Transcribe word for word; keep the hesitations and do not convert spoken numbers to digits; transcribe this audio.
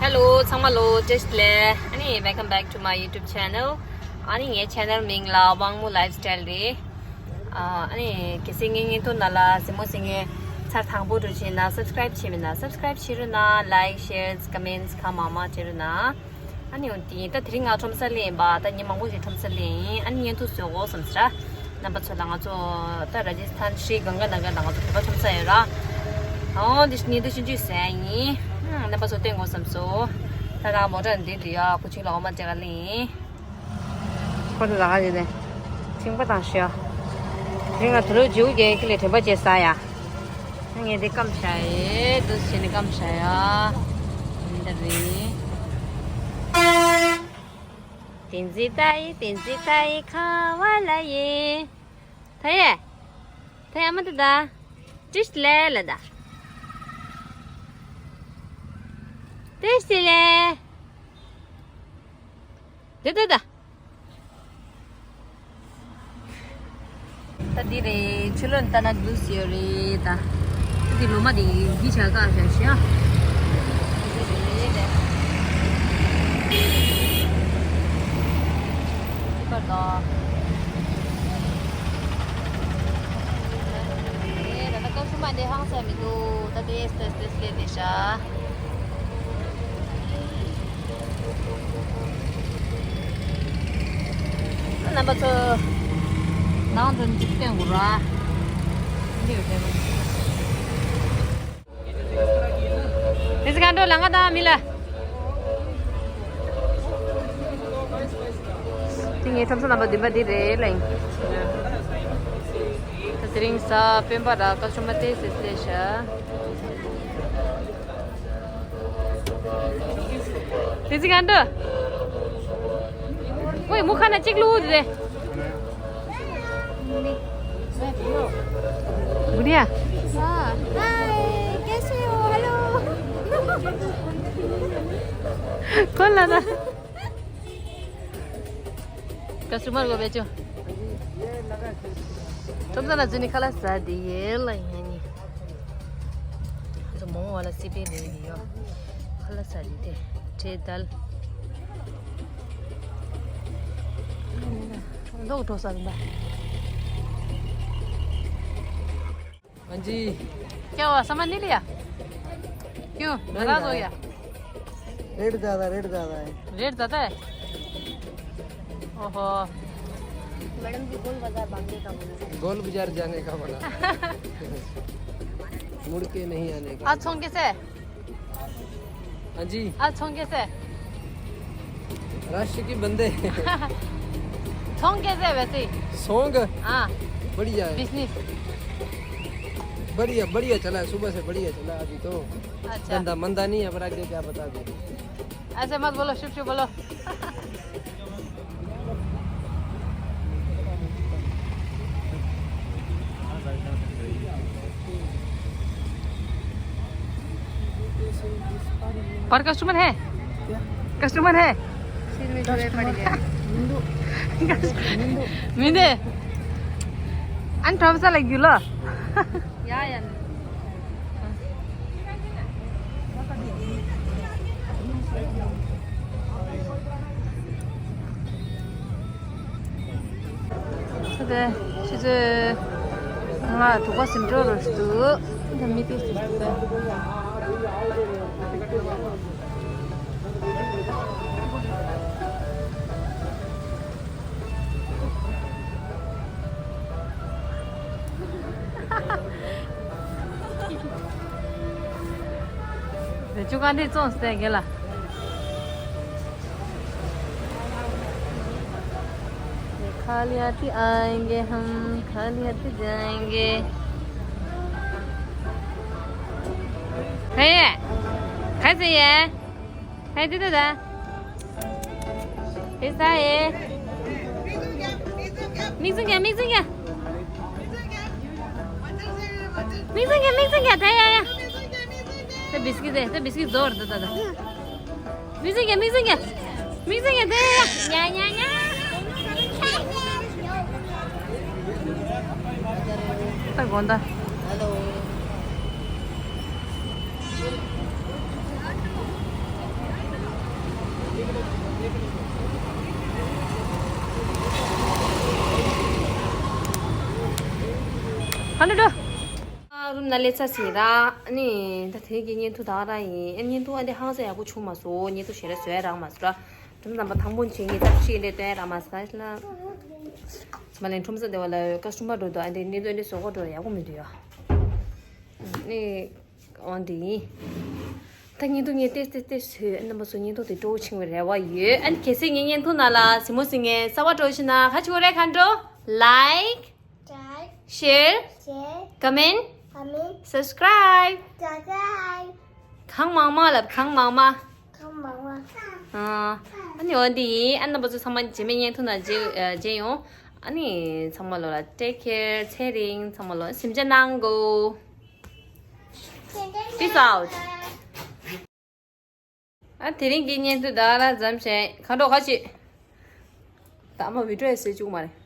Hello ཚང་མ་ལོ་བཀྲ་ཤིས་བདེ་ལེགས། ཨ་ནི་welcome back to my YouTube channel. ཨ་ནི་ངའི་channel མིང་ལ་དབང་མོ་lifestyle རེད། ཨ་ནི་གལ་སྲིད་ངའི་བརྙན་ཐུང་ནང་ལ་གཟིགས་མོ་གཟིགས་མཁན་ཚར་དང་པོ་འགྲོ་བྱས་ན་subscribe བྱས་མེད་ན་subscribe བྱེད་རོགས་གནང་། Like, shares, comments གང་མང་མང་བྱེད་རོགས་གནང་། ཨ་ནི་འོན་ཏེ་ད་དེ་རིང་ང་ཁྲོམ་ས་སླེབས་ཡིན་པ། ད་ཉིན་མང་པོ་ཞིག་ཁྲོམ་ས་སླེབས་ཡིན། ཨ་ནི་བརྙན་ཐུང་བཟོ་དགོས་བསམ་ཟེར། རྣམ་པ་ཚོ་ལ་ང་ཚོ་ད་Rajasthan Sri Ganga Nagar ལ་ང་ཚོ་བོད་པ་ཁྲོམ་ས་ཡོད་ར། ཨོ་འདི་ཉིན་དུ་ཤིན་ཅུ་ཟེར་ཡིན། རྣམ་པ་ཚོ་བསྟན་དགོས་བསམ་སོང་། ད་རང་མོ་ཊ་འདི་འདི་ཡ་ཁུ་ཆིང་ལ་འོ་མ་ཅེ་ག་ལིན། ཁོ་ཚོ་ད་ག་ཡོད་ནས་ཆིང་པ་དང་ཤོ། དེ་རིང་ང་དུ་ལུ་ཇིའུ་རྒྱལ་ཁི་ལས་དྲན་པ་བྱེད་ས་ཡ། ངས་འདི་སྐམ་བྱ་ཡེ་འདུ་བྱས་ནས་སྐམ་བྱ་ཡ། འདི་རེད། བསྟན་འཛིན་ལྟ་ཡི་བསྟན་འཛིན་ལྟ་ཡི་ཁ་བ་ལ་ཡི། ད་ཡ། ད་ཡ་མ་ད་ད། ཏིས་ལེ་ལ་ད། ཏིས་ལེ། ད་ད་ད། ད་འདི་རེད། ཆུ་ལོན་ལྟ་ན་འདུག་ཟེར་རེད་ད། འདི་ལོ་མ་དེ་འདི་བྱ་དཀའ་བྱ་ཤ། ད་ད་ད་སྐབས་སུ་མ་འདི་ཧང་སང་མི་འདུག་ད་དེ་སྟེ་སྟེ་སླེབས་བསྡད་ཤག་རྣམ་པ་ཚོ། ནང་དུ་འཇིག་རྟེན་དགུ་ར། འདི་ཡོད་པས་མ། དེ་ཚེ་གང་འགྲོ་ལང་ཀ་དང་མི་ལ། དེ་ངའི་ཁྲོམ་ས་རྣམ་པ་བདུན་པ་འདི་རེད་ལ་ཡིན། ད་དེ་རིང་གཟའ་སྤེན་པ་ར་སྐབས་ཆུ་མ་ཏེ་སེ་སེ་ཤ། དེ་ཚེ་གང་འདྲ། ཝེ་མུ་ཁ་ན་གཅིག་ལུ་དེ། Guria. हाँ। हाय, कैसे हो? हेलो। कौन लाना? कस्टमर को बेचो। तुम तो ना जुनी खला शादी ये लाई है नी। तो मोमो वाला सीपी दे दियो। खला शादी दे। छे दाल। दो उठो साल दा। हाँ जी। क्या हुआ, समझ नहीं लिया? क्यों, महंगा नाराज हो है। गया? रेट ज्यादा, रेट ज्यादा है। रेट ज्यादा है? ओहो। मैडम जी, गोल बाजार भागने का बोला। गोल बाजार जाने का बोला। मुड़ के नहीं आने का। आज सॉन्ग कैसे है? हाँ जी। आज सॉन्ग कैसे है? राष्ट्र की बंदे। सॉन्ग कैसे है वैसे ही? सॉन्ग? हाँ। बढ़िया है। बिजनेस। बढ़िया, बढ़िया चला है, सुबह से बढ़िया चला है अभी तो। अच्छा। धंधा मंदा नहीं है, पर आगे क्या पता अभी। ऐसे मत बोलो, शुभ शुभ बोलो। पर कस्टमर है? क्या? कस्टमर है? सिर में जो है पड़ गया। मिंदे। अन थोड़ा सा लग गिलो। या, या। ད་ཆུ་ཚོད་ལྔ་དྲུག་པ་ཟིན་འགྲོ་རུ་འདུག་ད་མི་དེ་ཟིན་འདུག་བཅུ་ག་འདི་བཙོང་ཟེར་གི་ལ། खाली हाथी आएंगे हम, खाली हाथी जाएंगे। है, कैसे है? है, दे दो दा। कैसा है? मिक्सिंग क्या, मिक्सिंग क्या? मिक्सिंग क्या, मिक्सिंग क्या? था या, या। तो बिस्किट दे, तो बिस्किट जोर दे दादा। मिक्सिंग क्या, मिक्सिंग क्या? मिक्सिंग क्या? दे या। न्या, न्या, न्या। तो गोंदा। हेलो। ཧ་ལོ་ལོ། རུམ་ན་ལས་ཚ་ཟིན་ར། ཨ་ནི་ད་དེ་གི་བརྙན་ཐུང་ད་ར་ཡིན། ཨ་བརྙན་ཐུང་ཨ་འདི་ཧང་སང་ཡག་པོ་བྱུང་མ་སོང་། བརྙན་ཐུང་ཞེ་དྲག་བཟོ་ཡ་རག་མ་སོང་ར། ཁྲོམ་ཚང་པ་དང་པོ་བྱེད་ངེས་ཙག་ཤི་ལས་སྟོན་ཡ་རག་མ་སོང་ལ། ཚང་མ་ལན་ཁྲོམ་ས་དེ་བ་ལ་ཀ་སི་ཊོ་མར་འགྲོ་དུས་ཨ་འདི་བརྙན་ཐུང་ཨ་འདི་བཟོ་གོ་འགྲོ་ཡག་པོ་མི་འདུག་ཡ། ཨ་ནི། འོ་འདི་ཡིན། ད་བརྙན་ཐུང་ངས་ཏེ་ཏེ་ཏེ་བཟོས། རྣམ་པ་ཚོ་བརྙན་ཐུང་དེ་སྤྲོ་བོ་ཆེན་པོའི་རེ་བ་ཡོད། ཨ་ནི་གལ་སྲིད་ངའི་བརྙན་ཐུང་ནང་ལ་གཟིགས་མོ་གཟིགས་མཁན་གསར་པ་འདྲ་བོ་ཞིག་ན་ག་ཅི་དགོས་རེད། གང་འགྲོ། Like, Like, Share, Share, Comment, Comment, Subscribe. Subscribe. གང་མང་མང་ལབ། གང་མང་མང་། གང་མང་མང་། ཨ་ནི་འོ་འདི་ཡིན། ཨ་རྣམ་པ་ཚོ་ཚང་མ་རྗེས་མའི་བརྙན་ཐུང་ནང་མཇལ་ཨ་མཇལ་ཡོང་། ཨ་ནི་ཚང་མ་ལོ་ལ་take care། ཚེ་རིང་། ཚང་མ་ལོ་གཟིམ་འཇག་གནང་གོ། Peace out. ཨ་དེ་རིང་གི་བརྙན་ཐུང་ད་ག་རང་མཚམས་བཞག་ཡིན། གང་འགྲོ་ག་ཅི། ད་ཨ་མ་བི་ཌི་ཡོ་ཡི་བཟོས་བཅུག་མ་རེད།